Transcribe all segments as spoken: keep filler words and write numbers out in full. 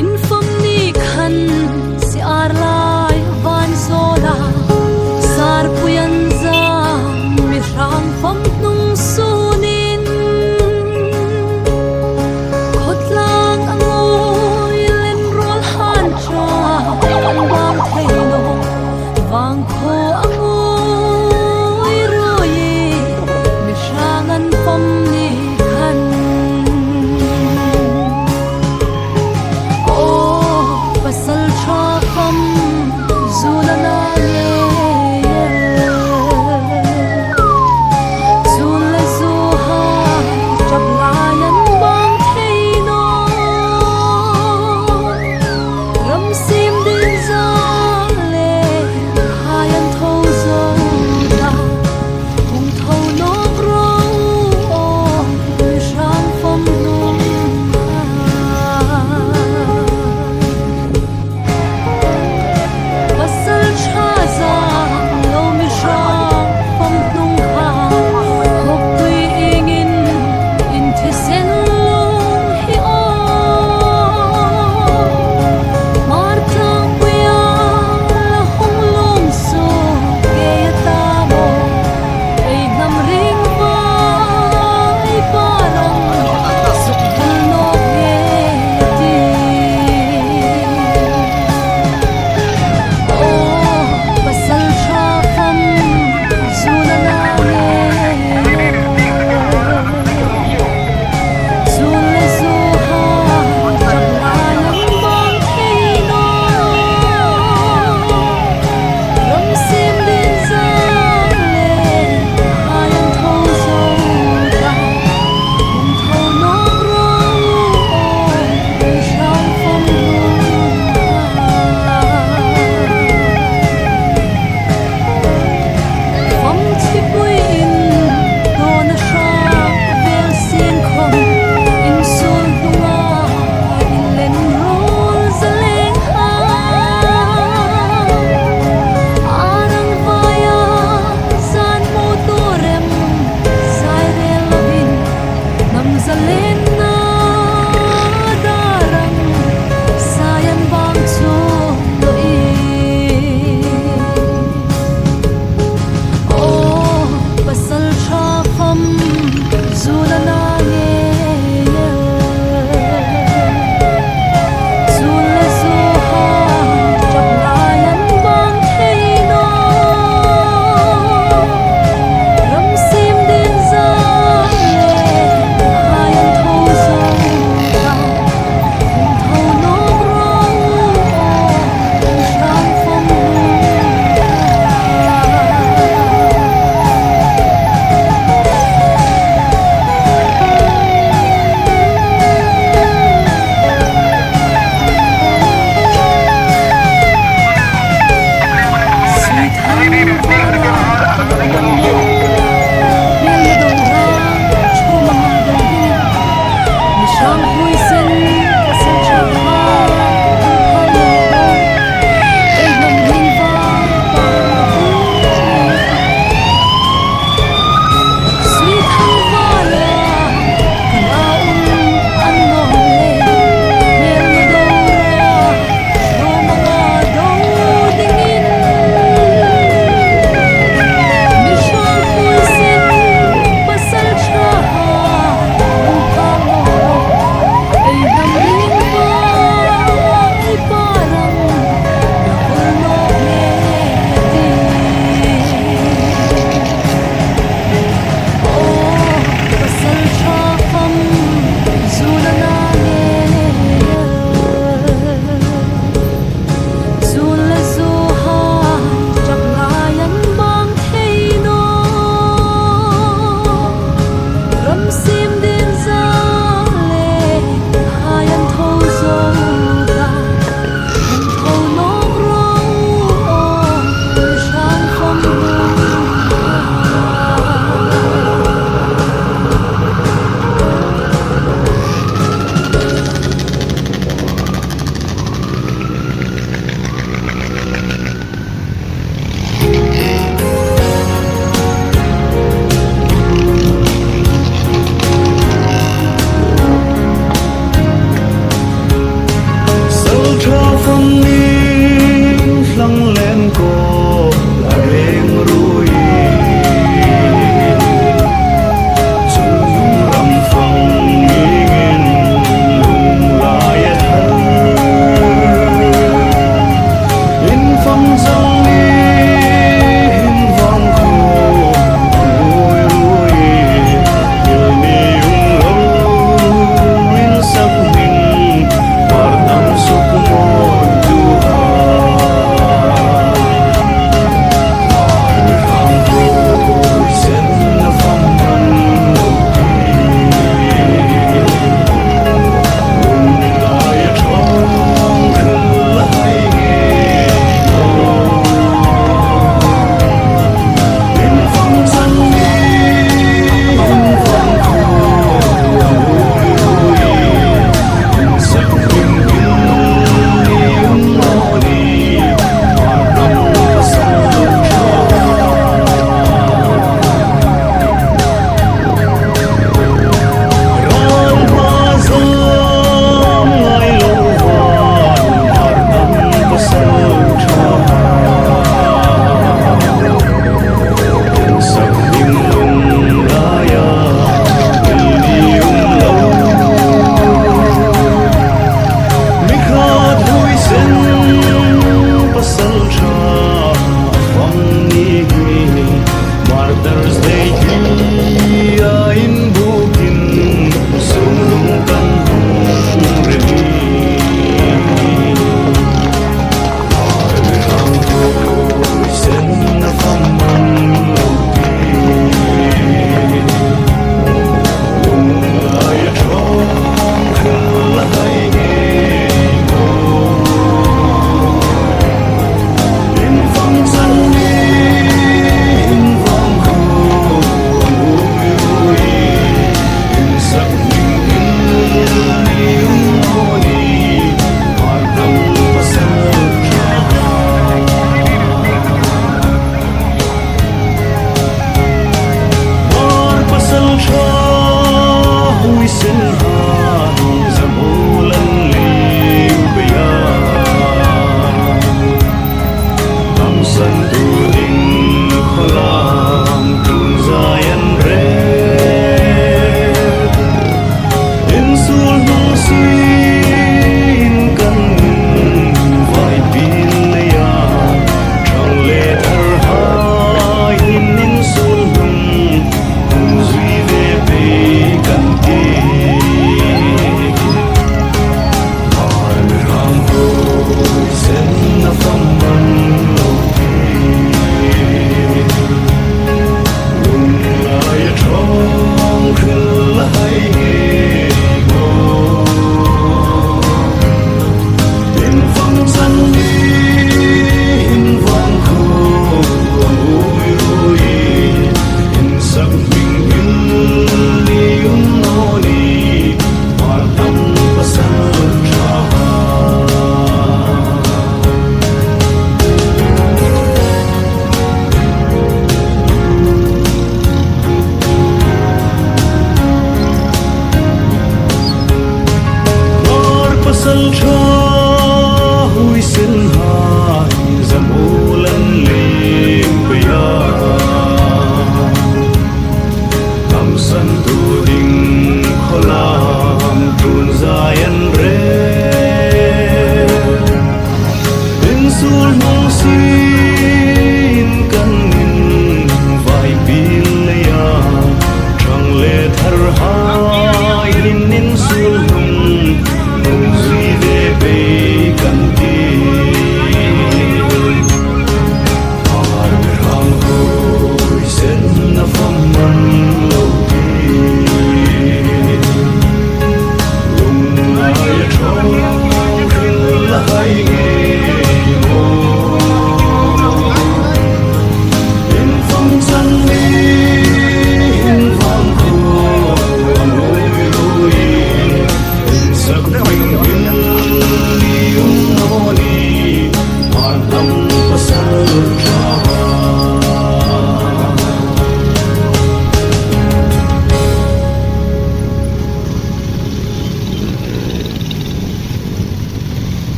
Infam ni khan siar lai van zola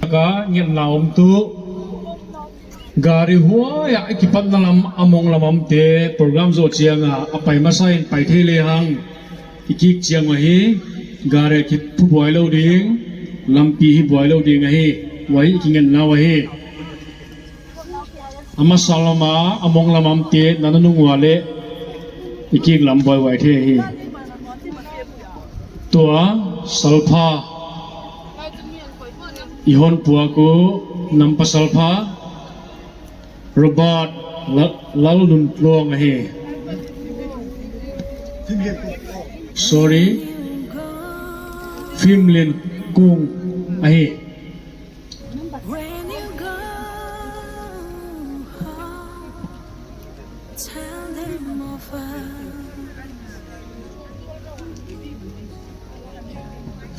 Ka ngen la om tu. Gari huai a kipatna lam among lam am te program jo chiang a apai masa in pai thei le hang. Ikik chiang ahi. Gari ki phu buai lo ding. Lampi hi buai lo ding ahi. Wai ki ngen la wai hi. Amasa lam a among lam am te nana nung wa le. Ikik lam buai wai thei ahi. Tua salpha. Ihon puaku nampa salpha Robert Lal, Lalnuntluang ahi. Sorry. Fimlinkung ahi.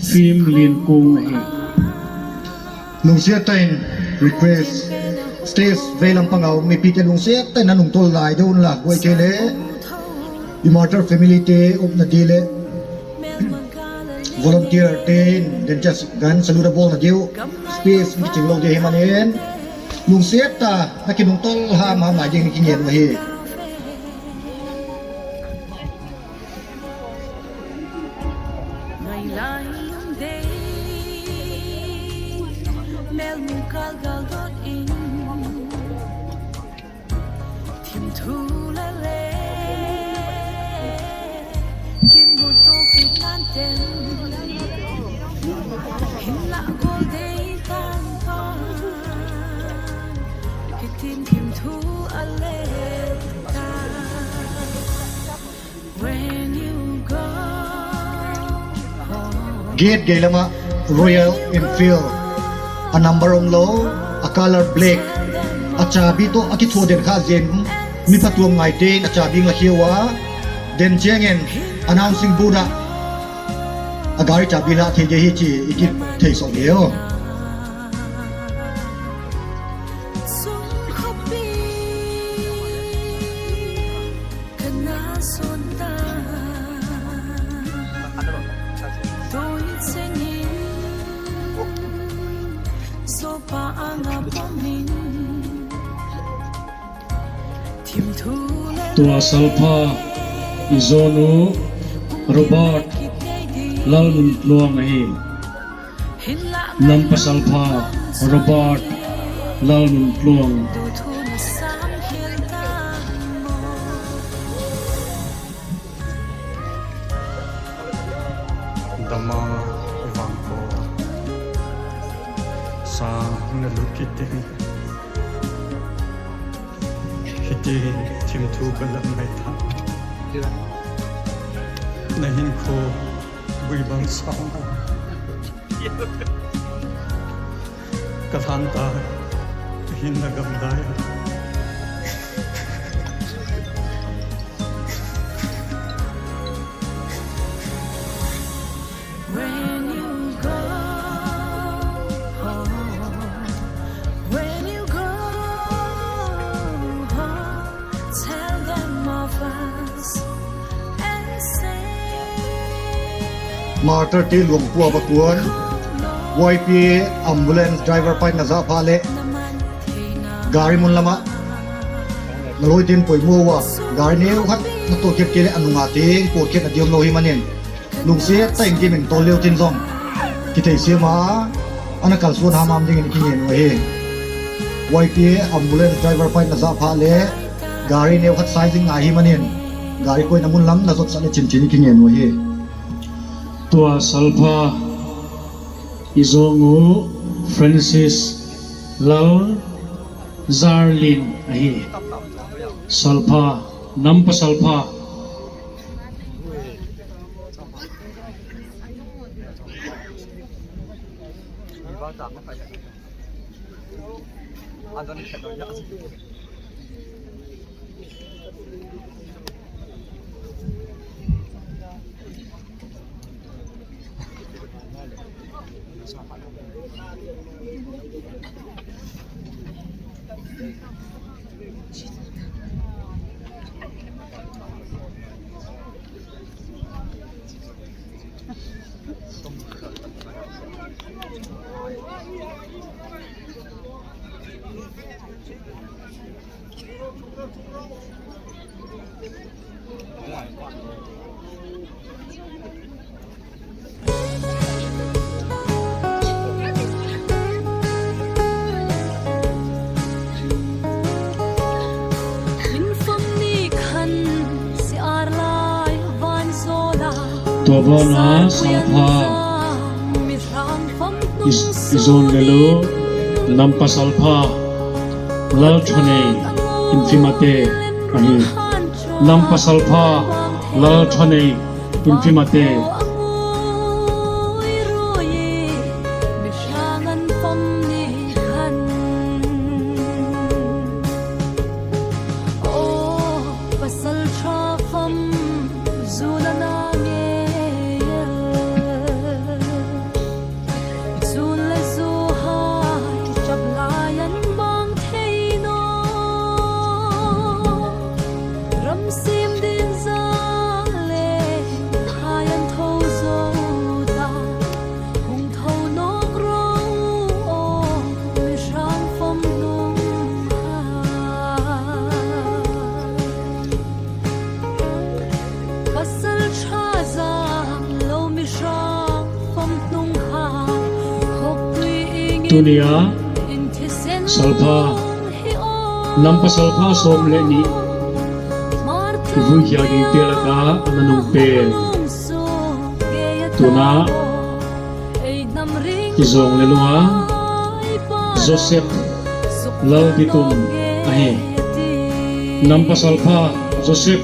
Fimlinkung ahi. Lungsiat tah in request. Stage vei lampang a um mipi te lungsiat tah in nanung tol lai deu unla, guai kei le. I martyr family te upna di le. Volunteer te in, then just gan salute a bolna diu. Space mi ching lo di hi manin. Lungsiat tah, nakinung tol ham ham lai ding ki ngen u ahi. Gate gei lama Royal Enfield a number um lou, a color black, a chabi toh a kitho den kha jeng, mi phatom ngai ten a chabi nga hiu a, den cheng in announcing booth a a gari chabi la thei gei hi chi i kithei so leu. Tua salpha i jonu Robert Lalnuntluang ahi. Nampa salpha Robert Lalnuntluang. Dama vangko sa na lukite. Hiti thimthu ka lam ngai tha. Na hinkho gui bang sao na. Ka lhan ta, ka hin na gam dai. Martyr te luang pua ba kuan. Y P A ambulance driver pai na za pha le. Gari mun lama. Na loi tin poi mo wa. Gari neu khat na to kep ke le anunga te por kep na diom lo hi manin. Lungsiat tah in kimin tol leu tin jong. Kithei siam a, ana kalsuan ham ham dingin i kingen u ahi. Y P A ambulance driver pai na za pha le, gari neu khat sai jing ahi manin, gari koi na mun lam na jot sah le chin chin i kingen u ahi. Tua salpha i jong u Francis Lal Zarlin ahi. Salpha, nampa salpha. Tua bana salpha i, i zon le lu, Nampa salpha Lalthanei Infimate ahi. Nampa salpha Lalthanei Infimate. Tunia salpha, Nampa salpha som le ni i vui khia ding te laka ana nung pen. Tuna i zon le lua Joseph Lalditum ahi. Nampa salpha Joseph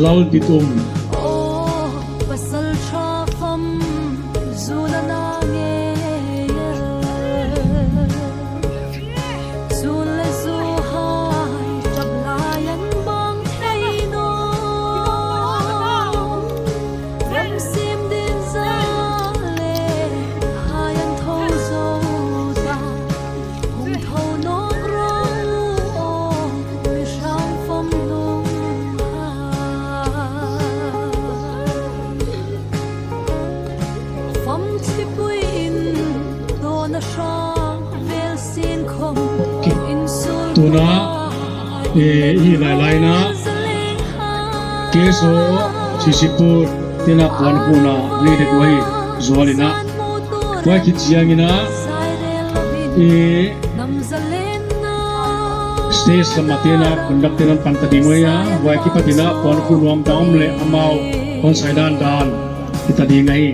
Lalditum. Tuna, eh, i lai lai na, K S O, Sisipur, tina puan kuna, ni de koi, zualina. Koi kichiang ina, eh, Stage lama tena, conduct tena pan ta ding uve, huai kipat ina, puan khu nuam ta um le amau, hon sai dan dan, kita ding ahi.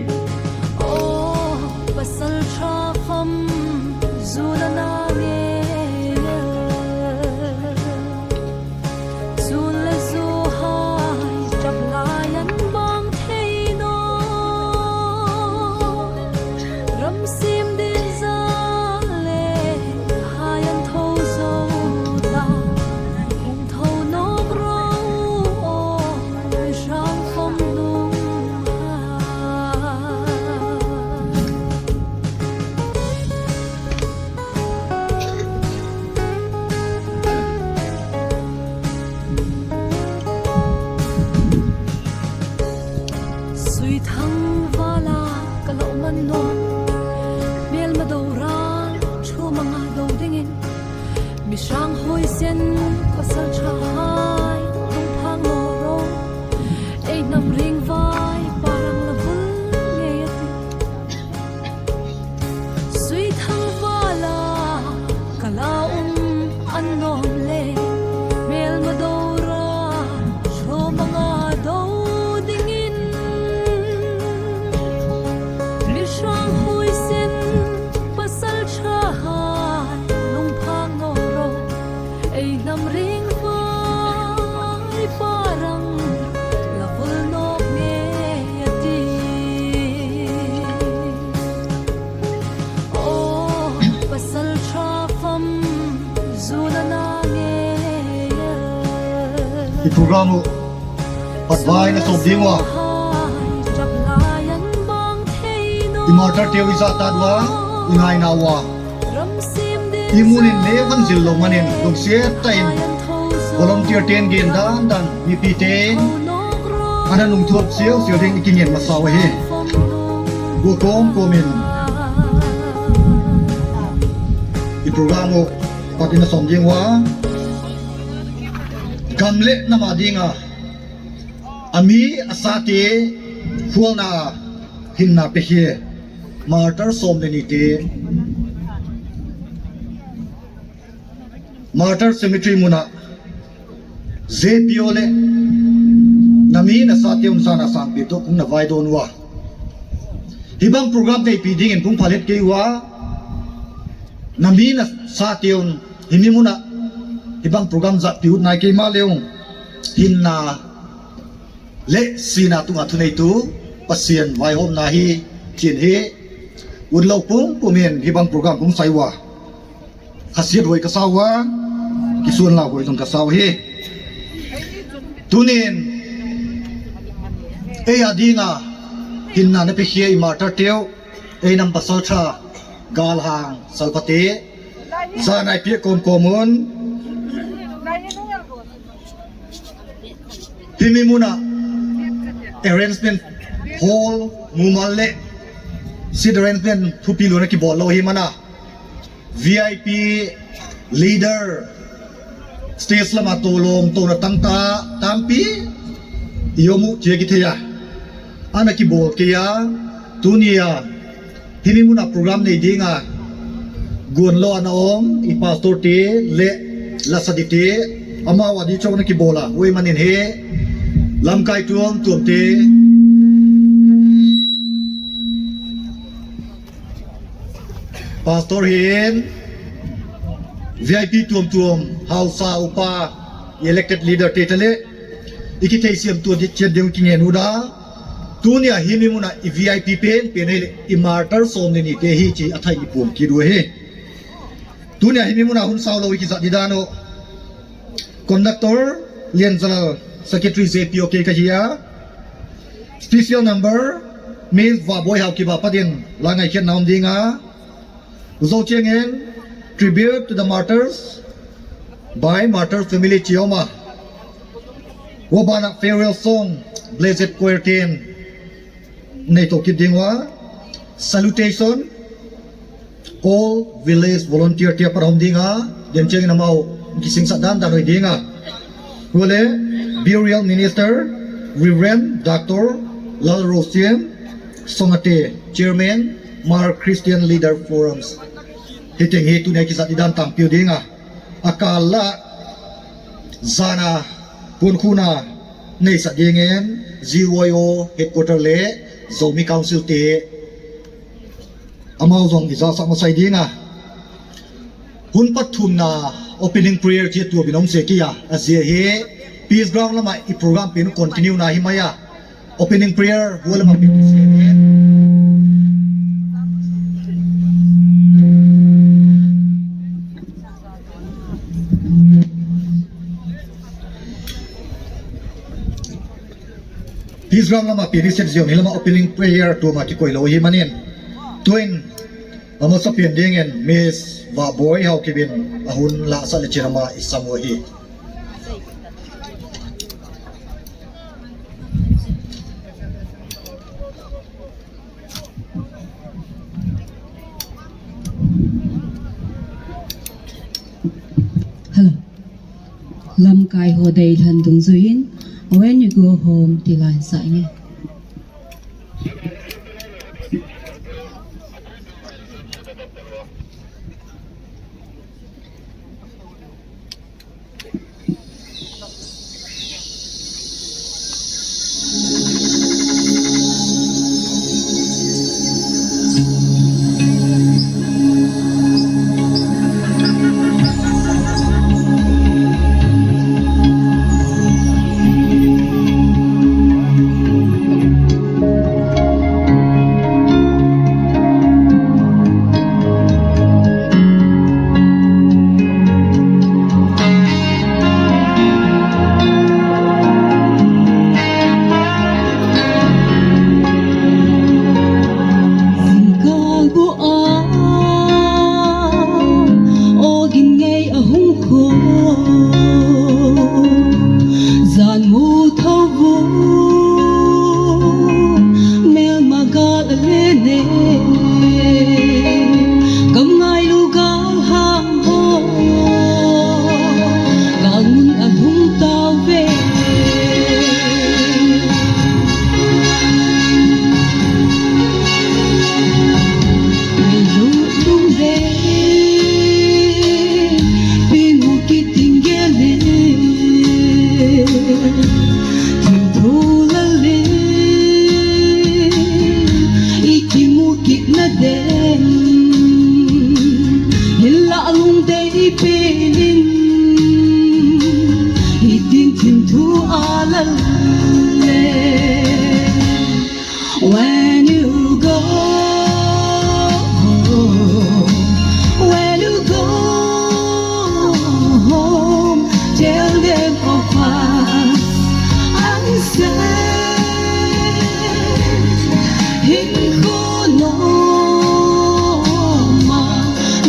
Suithang vala ka lo man nom, melma do ral, thu manga do dingin, mi sang hoi sen, pasal cha hai, tung phang lo ro, ei nam ring vai, parang la bul ngei ati. Suithang vala ka la um an nom le, melma do ra, cho manga do dingin. Mi sang hoi sen, pasal cha hai, lung phang no ro. Ei nam ring vai parang la vul nok nge ati. O pasal cha fam zuna na nge. I program u pat vai na sop ding uva. I martyr teu i zat ta uva, i ngai na uva. I mun in ne van zil lo manin, lungsiat tah in volunteer ten gen dan dan, mipi ten ana nung thuap siau siau ding i kingen masa uva hi. Go kom kom in. I program u pat in a som ding uva. Gam le nam a dinga, ami asate khualna hinna pe hi, martyr som le nite, martyr cemetery muna, J P O le nami nasate un sana sangpi to kum na vaidon uva. Hibang program neipi dingin kum phalet kei uva, nami nasate un himi muna hibang program jat pi ut nai kei ma leung, hinna le sina tunga thuneitu Pasian vaihomna hi chin hi, utlou pum pumin hibang program kum sai uva. Khasiat hoi kasa uva, kisuan la hoi jong kasa uhi. Tunin, ei a dinga, hinna na pe hi ei martyr teu, ei nam pasal tha, galhang, salpate, za nai pia kom komun. Himi muna, arrangement, hall, mumal le, seat arrangement, thupi luna kibol lou hi mana. V I P leader, stage lama tolom, tona tangta, tampi, iomu chia kithei a. Ana kibol kei a, tunia, himi muna program nei dinga, gun lo ana om, i pastor te, le, lasa di te, ama wa di chok na kibola, ui manin he, lamkai tuom, tuom te. Pastor hin, V I P tuom tuom, hausa upa, elected leader te tale, iki thei siam tuom di chiat ding kingen uda, tunia himi muna i V I P pen, pen hile, i martyr som ni ni te hi chi athai i pum ki du he. Tunia himi muna hun sao lo iki zat di dano. Conductor, Lian Zalal, Secretary J P O K ka hi a. Special number, Miss Vaboi Hau Kiba Padin, la ngai khiat na om dinga. Zo chiangin, tribute to the martyrs by martyr family chioma. Wabana farewell song, Blessed Choir ten. Nei to kit ding uva. Salutation. All village volunteer tia para hom dinga. Dem cheng na mau kising sa dan dan hoi dinga. Wale, Burial Minister, Reverend Doctor Lal Rosian Songate, Chairman, Mar Christian Leader Forums. Hiteng hi tunia kisat idan tang piu dinga. Akala zana pun khuna nei sa dingin Z Y O headquarter le Zomi Council te amau zong i za sa masai dinga. Hun pathumna opening prayer chi tu binom se kia a zia hi Peace Ground lama i program pin continue na hi maya. Opening prayer, wala ma pin. Peace Ground lama pin set zion, hilama opening prayer tu ma kikoi lo hi manin. Tuin, ama sa pin dingin, Miss Vaboi Hau Kibin, ahun la sa le chin ama isam hi. Hello. Lamkai ho dei lhan dungjuiin, "When you go home," ti la sa inge. Ipenin, itin thim thu a lal le. When you go, when you go home, tell them of us. Ang sen, hinkho noma,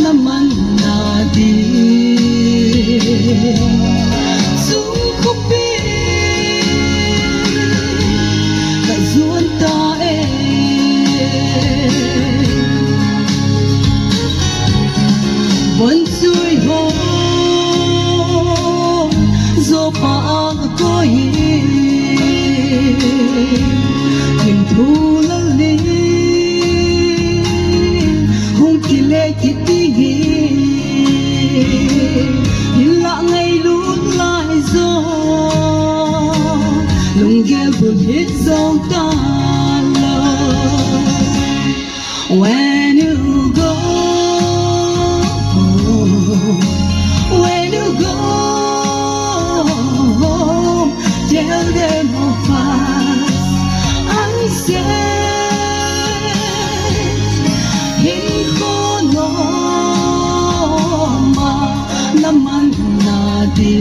naman nadi. Sungkhupi, kajon ta e. Bon chui ho, jo pa ang koi. Thim thu lal ni, hung kile kiti hi. Hinla ngailut lai jo, lunggel bul hit jong ta lo. When you go, when you go home, tell them of us. Ang sen, hinkho noma, naman nadi.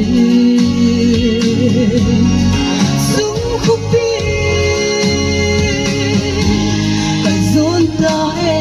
Sungkhupi, kajon ta e.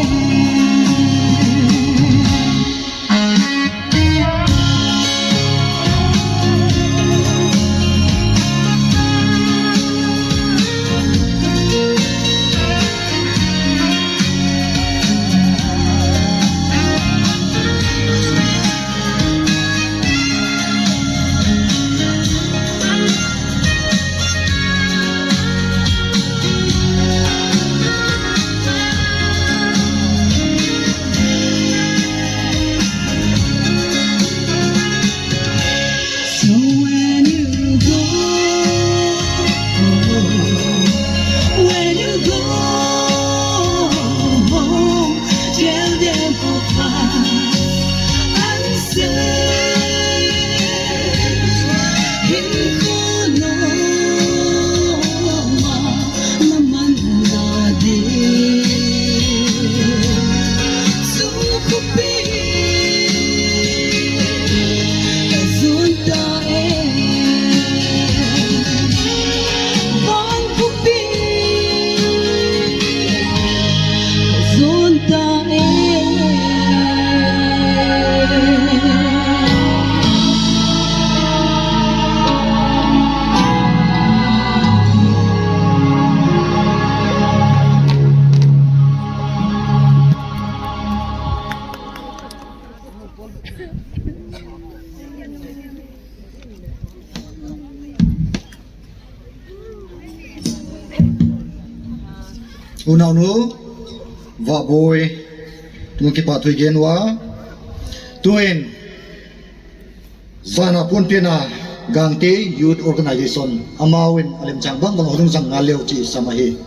So when you go, when you go home, tell them of us. Ang sen, hinkho noma, naman nadi. Sungkhupi, kajon ta e. Vangkhupi, kajon ta e. Unaunu, Vahboi, tun kipathu igen uva. Tuin, jana ponpina Gangte Youth Organization, amauvin alemchang bangbang hung jang ngal leu chu isam ahi.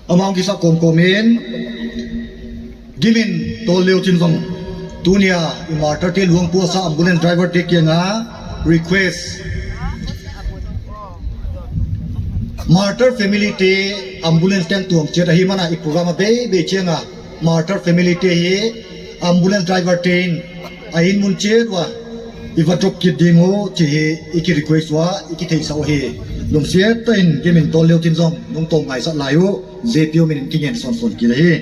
Amahon kisa komkom in, gimin tol leu chun jong, tunia i martyr te luang puasa ambulance driver te kianga request. Martyr family te ambulance teng tuang chet ahi mana i program a bei bei chenga martyr family te hi ambulance driver ten a in mun chet uva i va drop kit ding u, chi hi i ki request uva, i ki theisa u hi. Lungset tah in gimin tol leu chun jong, nung tong ngaisah lai u, J P O min in kingen son son kit ahi.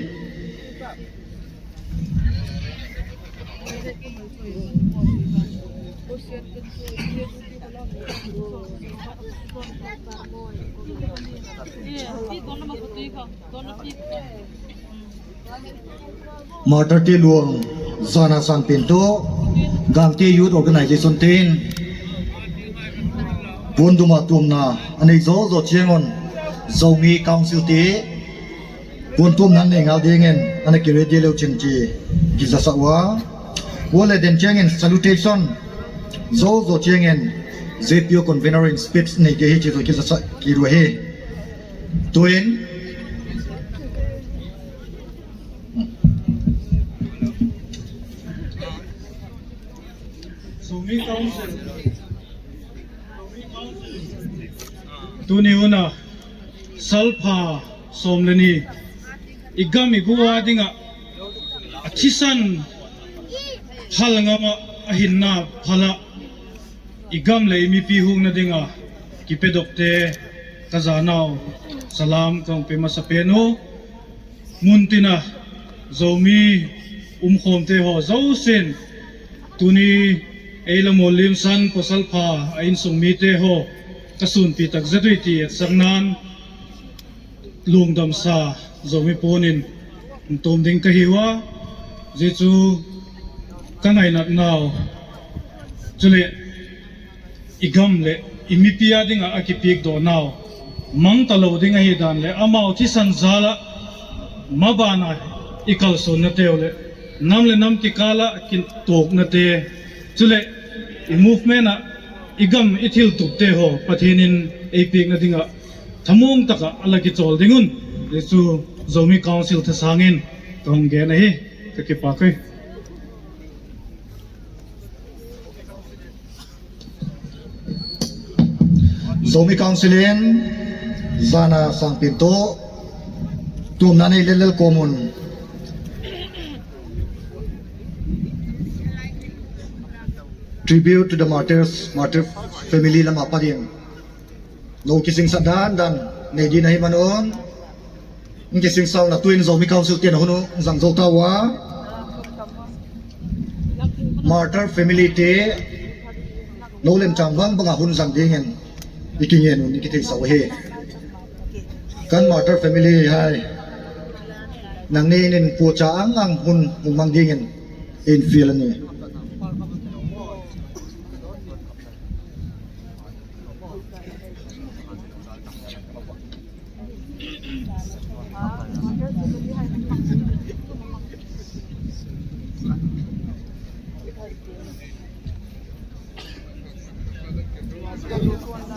Martyr te luang jana sangpen toh, Gangte Youth Organization ten, ponduma tomna anei jo jo chengun, Zomi Council te, pontomna anei ngal dingin, ana ki ready leu chun chi, kijasa uva. Uva le den chengin salutation, jo jo chengin, J P O convener in speech nei ke hi chi jo kijasa kit u ahi. Tuin, Tuni huna salpha som le ni igam igua dinga athisan phal ngama ahinna phala igam le imipi hungna dinga kipedokte kajanau salam kangpe masapen u. Muntina Zomi umkhomte ho jousen tuni eila Mollimsan pasalpha a insung mite ho kasunpi takjat uve ti etsaknan lungdamsa Zomi ponin tom ding kahiuva, jechu kangainatnau chule igam le imipi a dinga akipikdoh nau mangtalou ding ahidan le amau thisan jala mabana ikalsonna teu le nam le nam kikala kitoknate chule i movement a igam ithiltupte ho Pathen in eipikna dinga thamong taka ala kichol dingun, jechu Zomi Council thasangin kahung gen ahi. Kakipah e. Zomi Council in jana sangpin toh tumna nei lellel komun tribute to the martyrs, martyr family lama parin nou kisingsah dandan nei din ahi manun, kisingsah na tuin Zomi Council tin hunu jang jou tauva. Martyr family te nou lemchang vang vanga hun jang dingin ikingen un ikitheisoh ahi. Kan martyr family hai nangnin pucha ang ang hun hung mang dingin in fiel ani.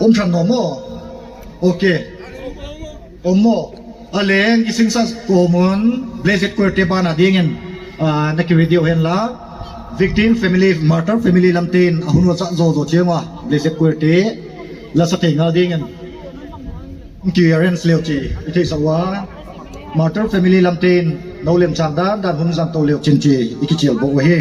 Um than nom mo? Okay. Um mo? Aleng kisingsah komun blessed choir te bana dingin, ah, na ki video hen la. Victim family, martyr family lamten ahun uva cha jo jo chema blessed choir te lasa thei ngal dingin ki arrange leu chi, itheisah uva. Martyr family lamten nou lemchang dandan hun jang tou leu chin chi ikichel bou ahi.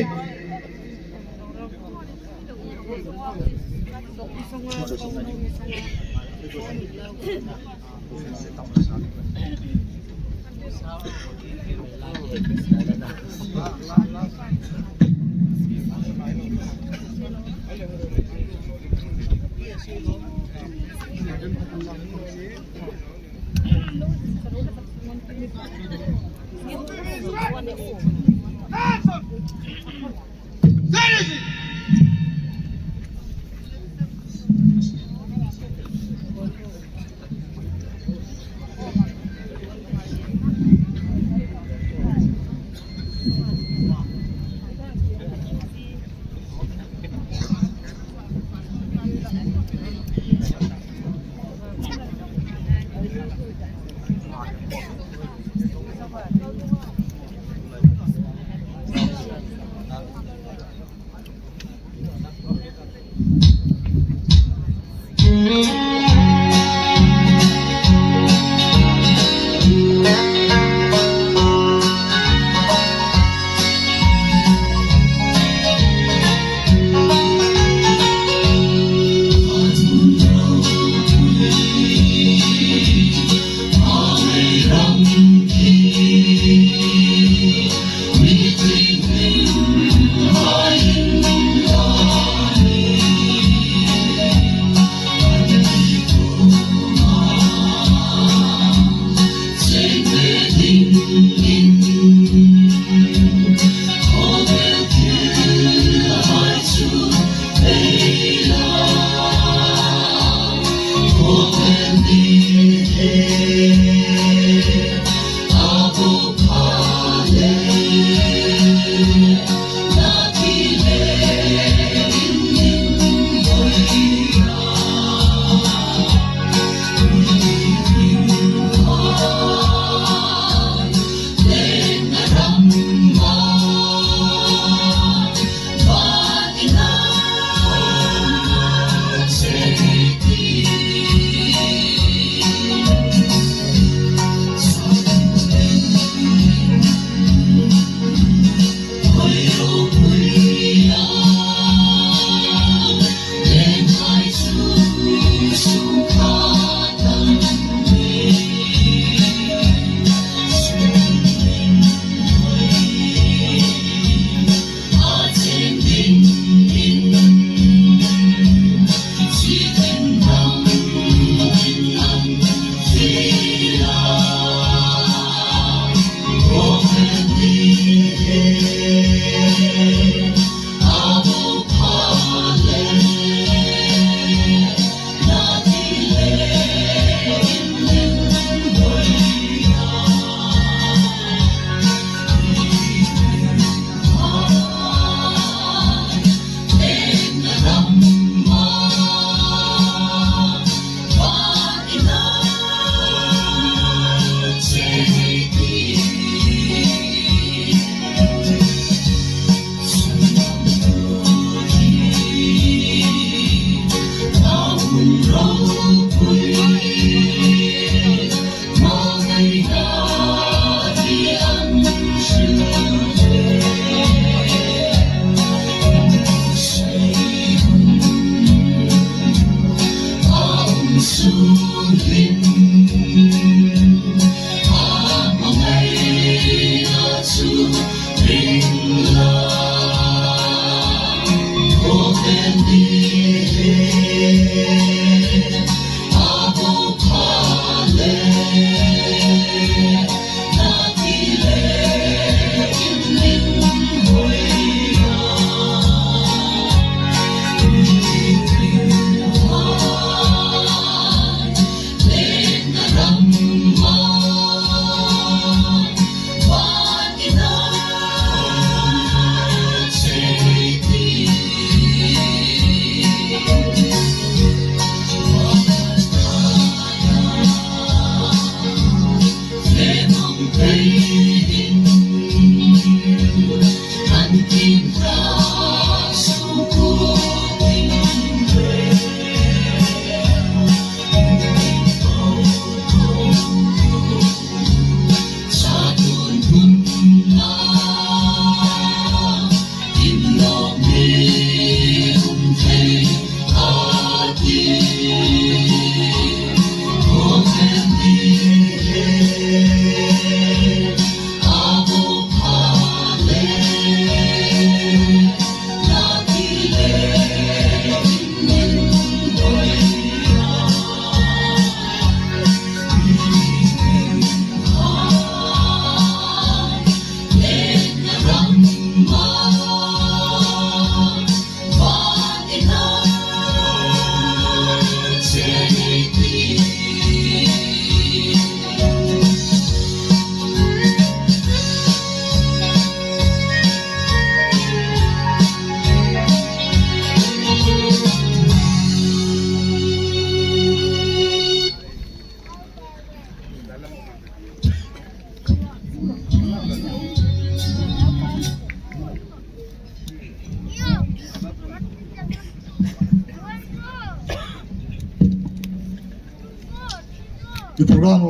I program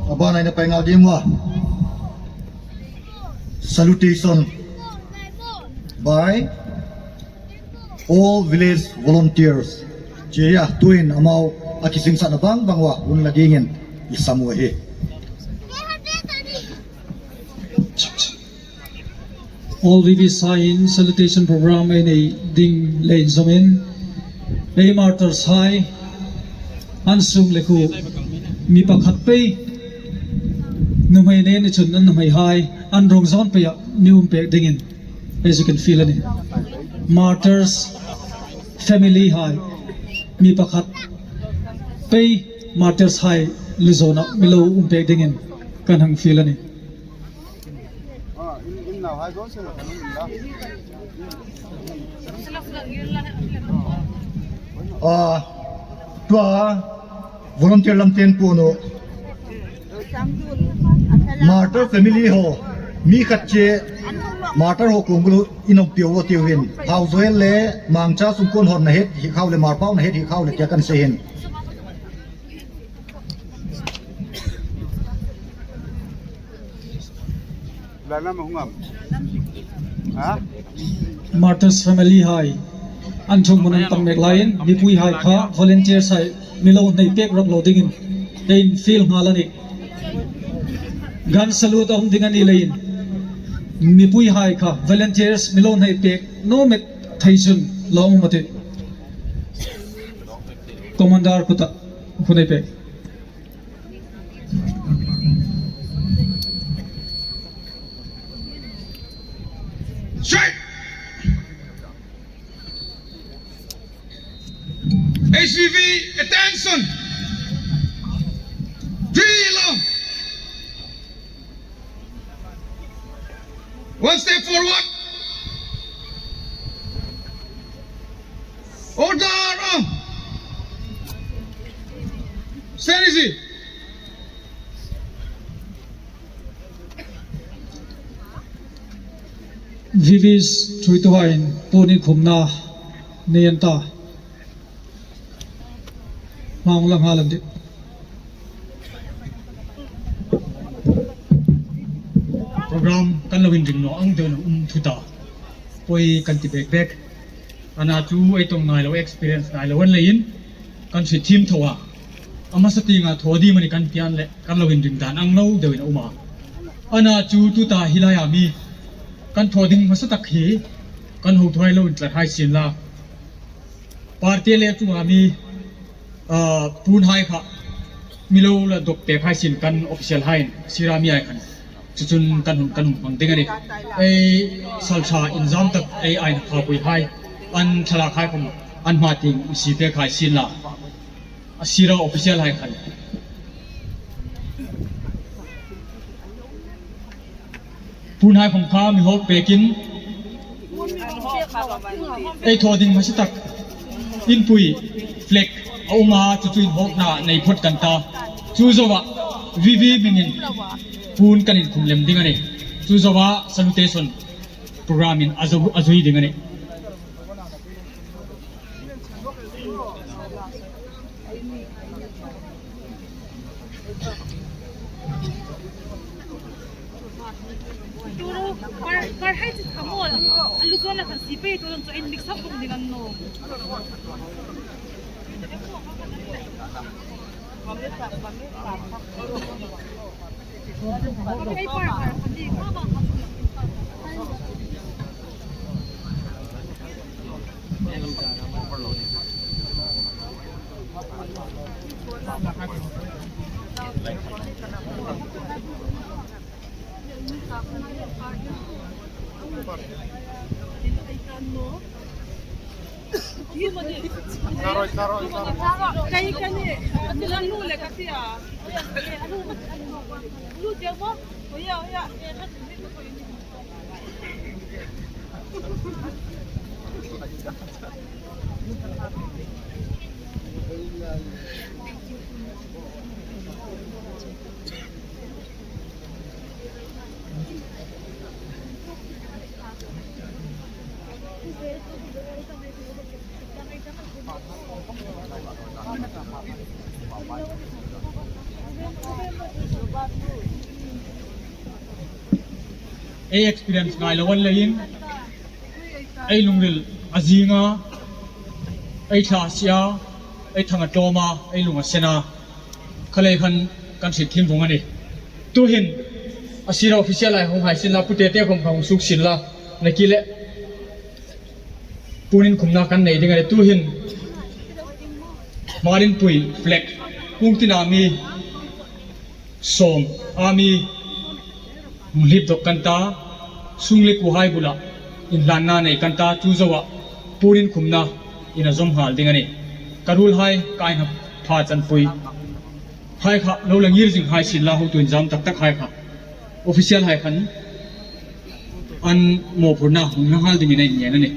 abana ina pai ngal ding uva, salutation by all village volunteers. Chia tuin amau akisingsahna bang bang uva hun la dingin isam u ahi. All V V C hai in salutation program einei ding le injom in, ei martyrs hai, an sung le khu, mi pakhat pei, numei nen chun an numei hai, an rong jon pei a mi um pek dingin, as you can feel ani. Martyrs family hai, mi pakhat pei, martyrs hai lujona mi lo um pek dingin kan hang feel ani. Ah, tua volunteer lam ten puno. Martyr family ho, mi khat che, martyr ho kong bulu inom piu vo tiu hin. Hau Joel le Mangcha sung kon hon na het hi khau le Marpau na het hi khau le tia kan se hin. Lana ma hungam. Ha? Martyrs family hai, an thum mun an tam mek lai in, mipui hai kha, volunteers hai, mi lo nei pek rap lo dingin, tein field nga lani. Gun salute om ding ani leiin, mipui hai kha, volunteers mi lo nei pek, no met thei chun, lo um ati. Commander kuta, khu nei pek. Strike! H V V, attention! Three long! One step forward! Order! Stand easy! V Vs thuituhain poni khumna nei anta. Mang lang halan di. Program kan lo in ring no ang deu no um thuta. Poi kan ti bek bek. Ana chu ei tong ngai lo, experience ngai lo an leiin kan sui thim tho a. Amasa tinga tho di mani kan pian le kan lo in ring dan ang lo deu in a um a. Ana chu tuta hilai a mi Kan tho ding masa tak hi, kan ho thoi lo in tlat hai sin la. Party le chunga mi, ah, pun hai kha, mi lo la dok pek hai sin kan official hai in, sira mi ai khan. Chuchun kan hun, kan hun mang ding ani. Ei salsa in jam tak ei ai na kha pui hai. An thalak hai khom, an ma ting si pek hai sin la. A sira official hai khan. Pun hai khom kha mi hok pekin. Ei tho ding masa tak. In pui flag a um a chuchu in hok na nei phot kan ta. Chu jowa V V mingin pun kan in khum lem ding ani. Chu jowa salutation program in a jo, a jui ding ani. Turu, par, par hai chi khamol. Alu zona kan si pe to, so in mix up kong ding an no. Ei experience ngai lo wan le in, ei lungril a jinga, ei tha sia, ei thanga toma, ei lunga sena. Khalei khan kan sit thim vong ani. Tuhin, a sira official ai hong hai sin la, pute te khom kha hong suk sin la, na ki le. Punin khumna kan nei ding ani. Tuhin, Marin pui flag, kung tina mi, som, a mi, hung hlip dok kan ta, sung le ku hai bula, in hlanna nei kan ta, chu jowa, punin khumna, in a jom hal ding ani. Ka rul hai, ka in ha pha chan pui. Hai kha, lo la ngir jing hai sin la ho tuin jam tak tak hai kha. Official hai khan, an mo phurna, hung na hal ding in a in ngen ani.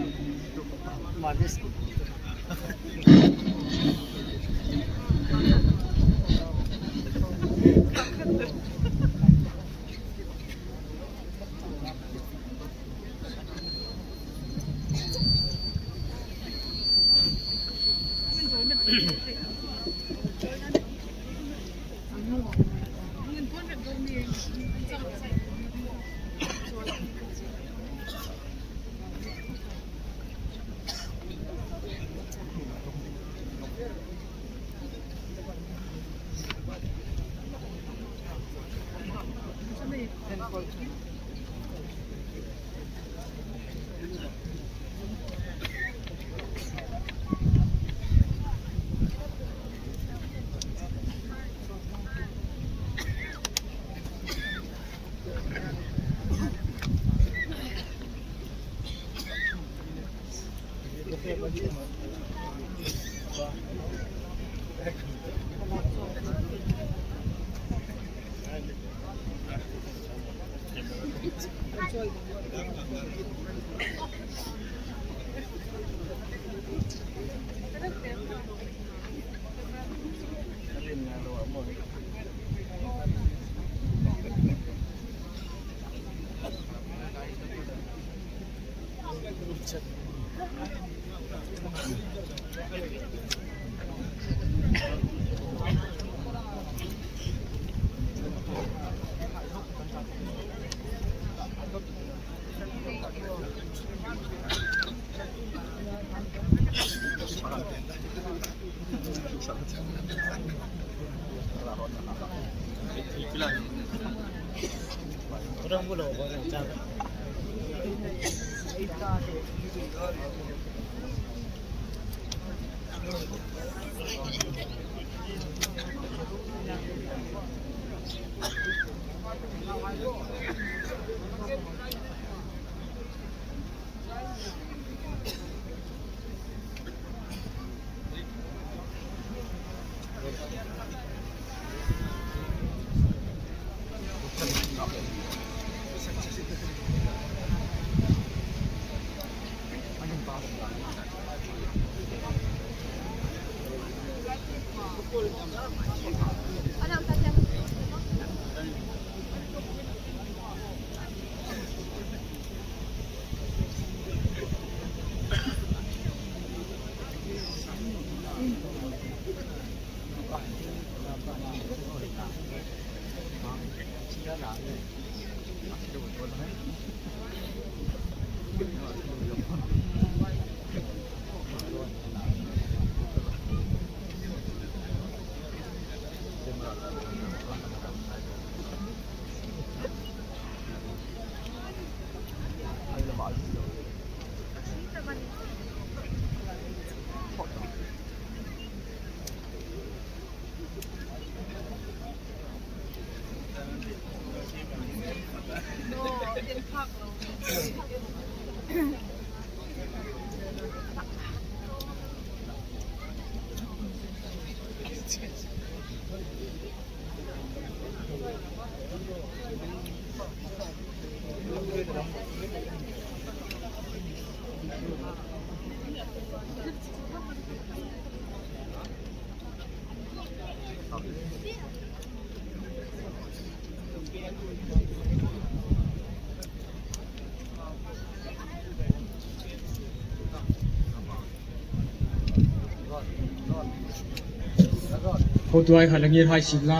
Hotuai khat le ngir hai sila,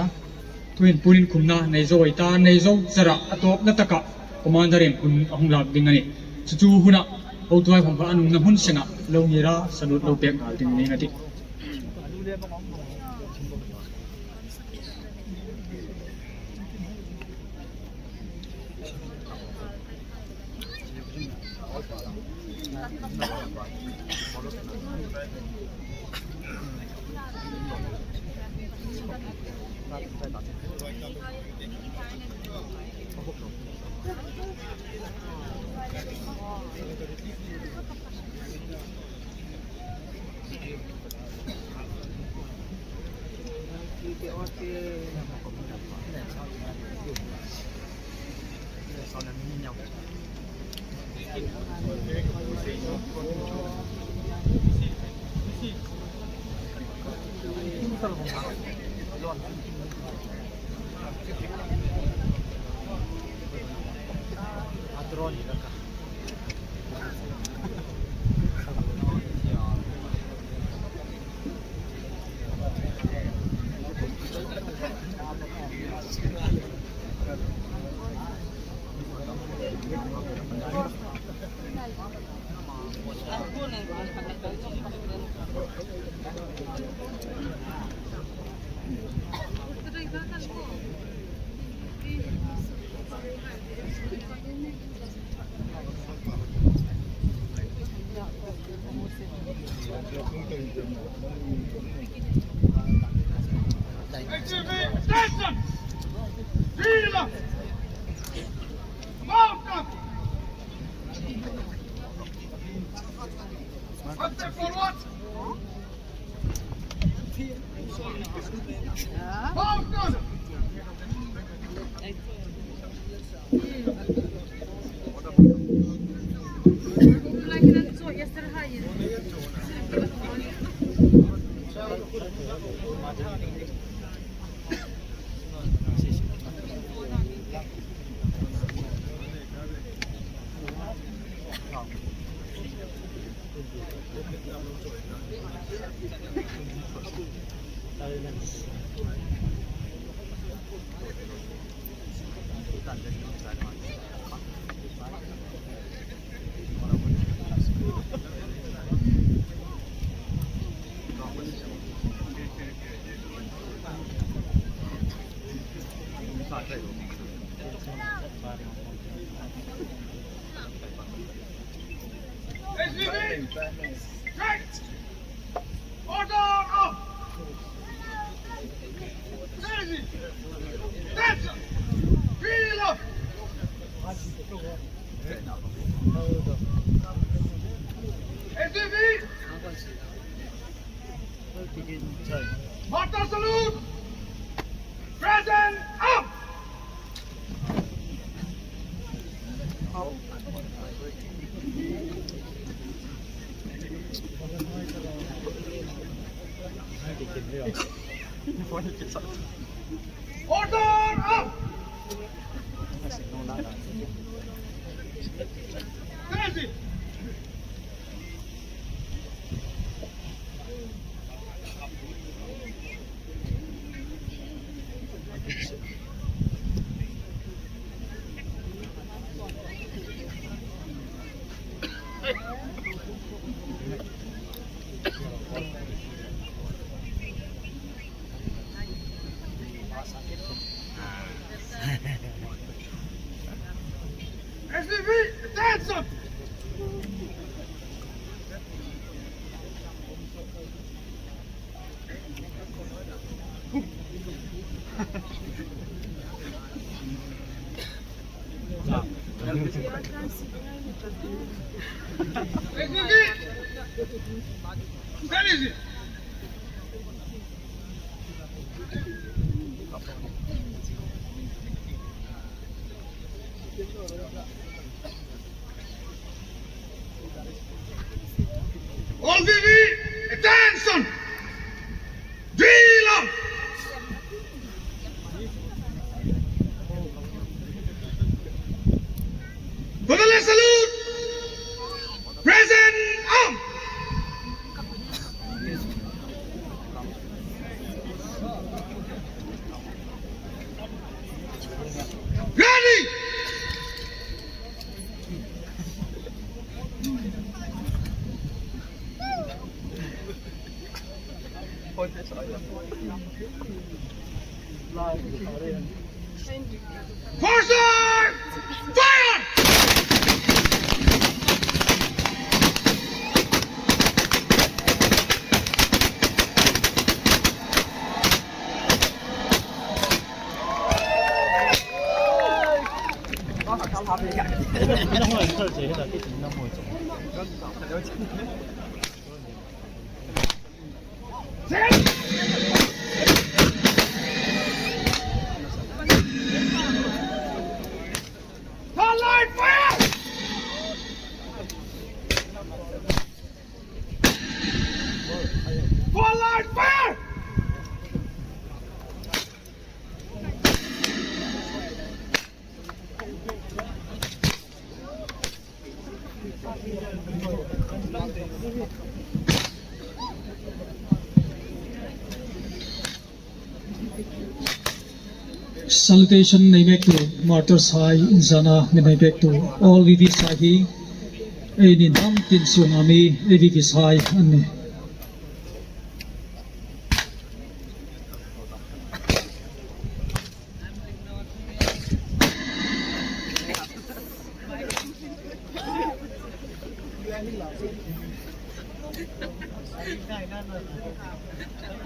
tuin punin khumna nei jo ta, nei jo chara atop na taka commander in hun ahung lak ding ani. Chuchu huna hotuai khom kha anung na hun senga lo ngir a salute lo pek ngal ding ni ngati. Right. Order up. Attention. Reload. S D V. Mortar salute! Present arms! Order up! Present! S D V, attention! All V V, attention! Drill up! Further salute! Present arms! Ready! Forward! Fire! Fire! Fire! Fire! Salutation nei bek tu, martyrs hai, insana nei bek tu, all V V sai hi, eini nam tin sunga mi, A V V sai, ani.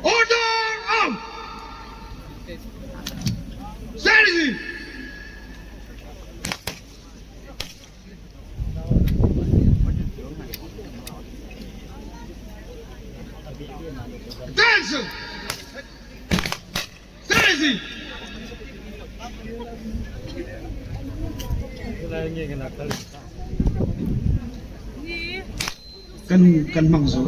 Order up! Strategy! Attention! Strategy! Kan, kan mang zo.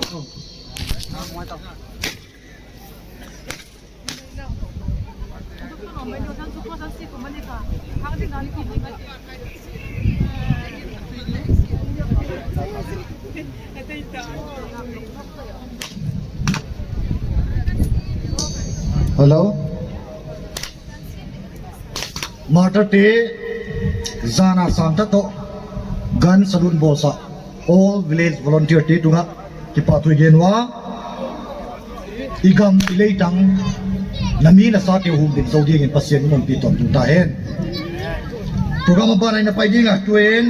Hello. Martyr te, jana sangtah toh, gun salute bolsa, all village volunteer te tunga, kipa thu i gen uva, i gam i leitang, na mi na sa te humbin jou dingin Pathen in umpi tampon tahen. Program abana i na pai dinga, tun,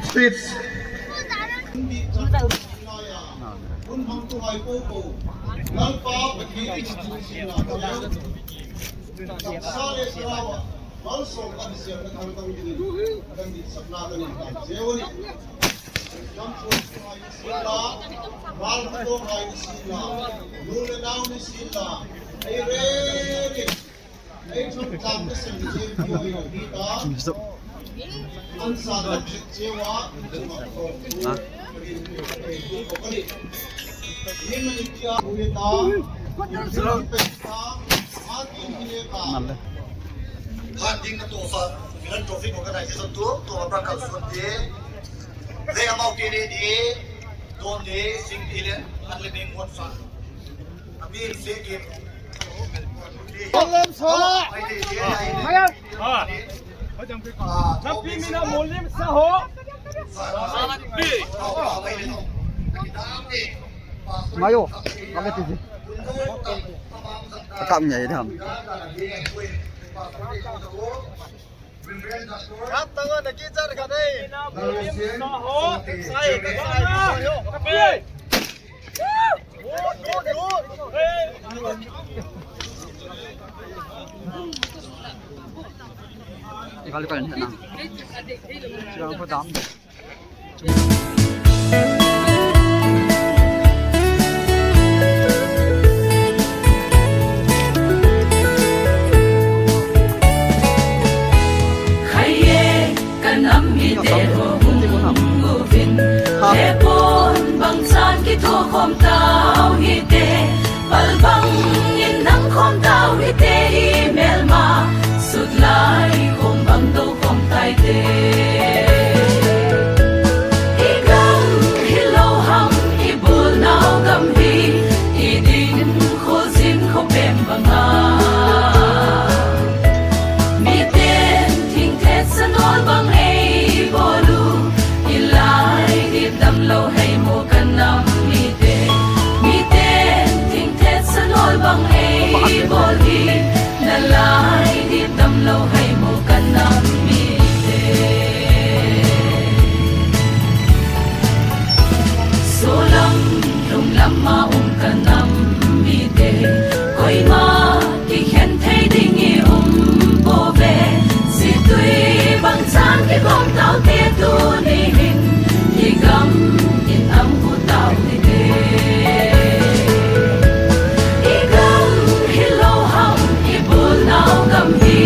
speech, Hun hmang tu hai po po. Lalpa Pathen in chitu sin la. Sa le sa wa. Malsawm kan siam na thang tang ding. Kan dit sakna kan in kan. Jeoni. Kam po tu hai sin la. Mal tu hai sin la. Nu le nau ni sin la. Ei re ni. Lampi mina molim sa ho. Mayo, kami tiji. Akam nya idam. Kap tango na kichar ka dei. Molim sa ho. Sai, sai, sai ho. Ikali kali na. Siya ang padam. Khaye kanam mite ho hung uvin. Hepon bang chan kitho khom tau hite. Pal bang in nang khom tau hite, i melma sut lai khom bang do khom tai te. I gam hilou ham, i bol nau gam hi, i ding kho zin kho pem banga. Miten thingthet sanol bang ei bol u, i lai dip damlou hei mo kanam mite. Miten thingthet sanol bang ei bol hi, na lai dip damlou hei mo kanam mite. Solam lunglam a um kanam mite, koima kikhen thei ding i um pouve. Situi bang chan kikhom tau te tuni hin, i gam in am khu tau hite. I gam hilou ham, i bol nau gam hi,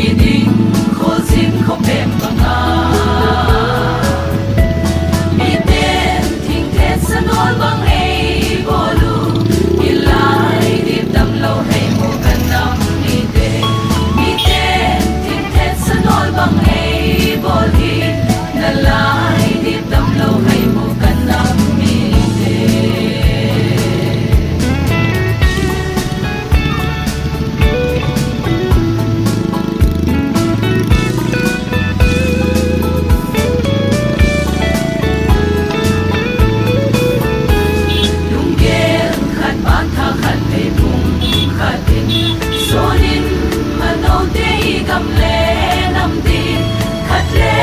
i ding kho zin kho pem banga. Miten thingthet sanol bang ei bol u, i lai dip damlou hei mo kanam mite. Miten thingthet sanol bang ei bol hi, na lai dip damlou hei mo kanam mite. Lunggel khat, pantha khat, leivung khat in, sonin manote i gam le nam din, khat le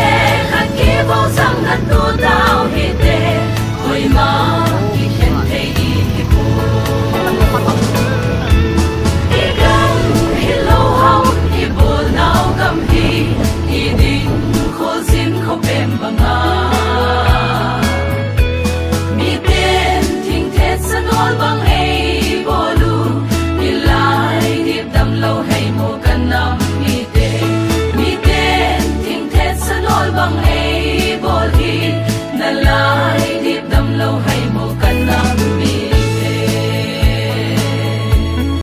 khat kivou sang na tu tau hite. Koima kikhen thei i hi poi. I gam hilou ham, i bol nau gam hi, i ding kho zin kho pem banga. Miten thingthet sanol bang ei bol u, i lai dip damlou hei mo kanam mite. Miten thingthet sanol bang ei bol hi, na lai dip damlou hei